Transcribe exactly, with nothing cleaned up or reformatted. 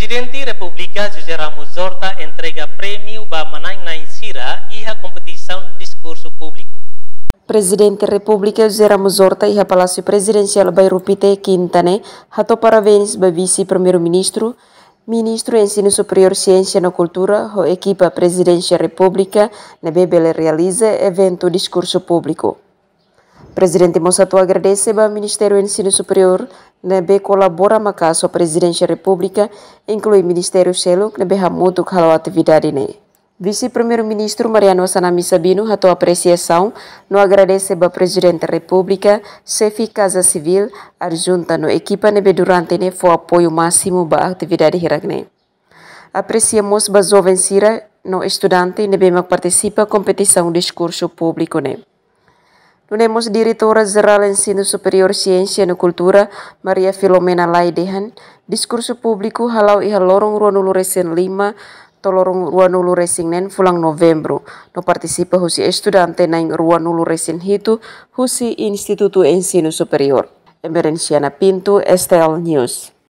Prezidente Repúblika José Ramos Horta entrega prémiu ba manain-na'in sira iha kompetisaun diskursu públiku. Prezidente Repúblika José Ramos Horta iha Palásiu Prezidensiál Bairru Pité, Kinta ne'e, hato'o parabéns ba Vise Primeiru-Ministru, Ministru Ensinu Superiór, Siénsia no Kultura, ho ekipa Prezidénsia Repúblika ne'ebé bele realiza eventu diskursu públiku. Prezidente mós hato'o agradese ba Ministériu Ensinu Superiór ne'ebé kolabora maka'as ho Prezidénsia Repúblika, inklui ministériu seluk ne'ebé hamutuk halo atividade ne'e. Vise Primeiru-Ministru Mariano Assanami Sabino hato'o apresiasaun no agradese ba Prezidente Repúblika, Xefe Kaza Sivíl Adjunta no ekipa ne'ebé durante ne'e fó apoiu másimu ba atividade hirak ne'e. Apresia mós ba joven sira no estudante ne'ebé mak partisipa kompetisaun diskursu públiku ne'e. Nune'e mós Diretora Jerál Ensinu Superiór, Siénsia no Kultura, Maria Filomena Lay dehan, diskursu públiku hala'o iha loron ruanulu-resin-lima to'o loron ruanulu-resin-neen fulan Novembru, no partisipa husi estudante na'in ruanulu-resin-hitu husi Institutu Ensinu Superiór. Emerenciana Pinto, S T L News.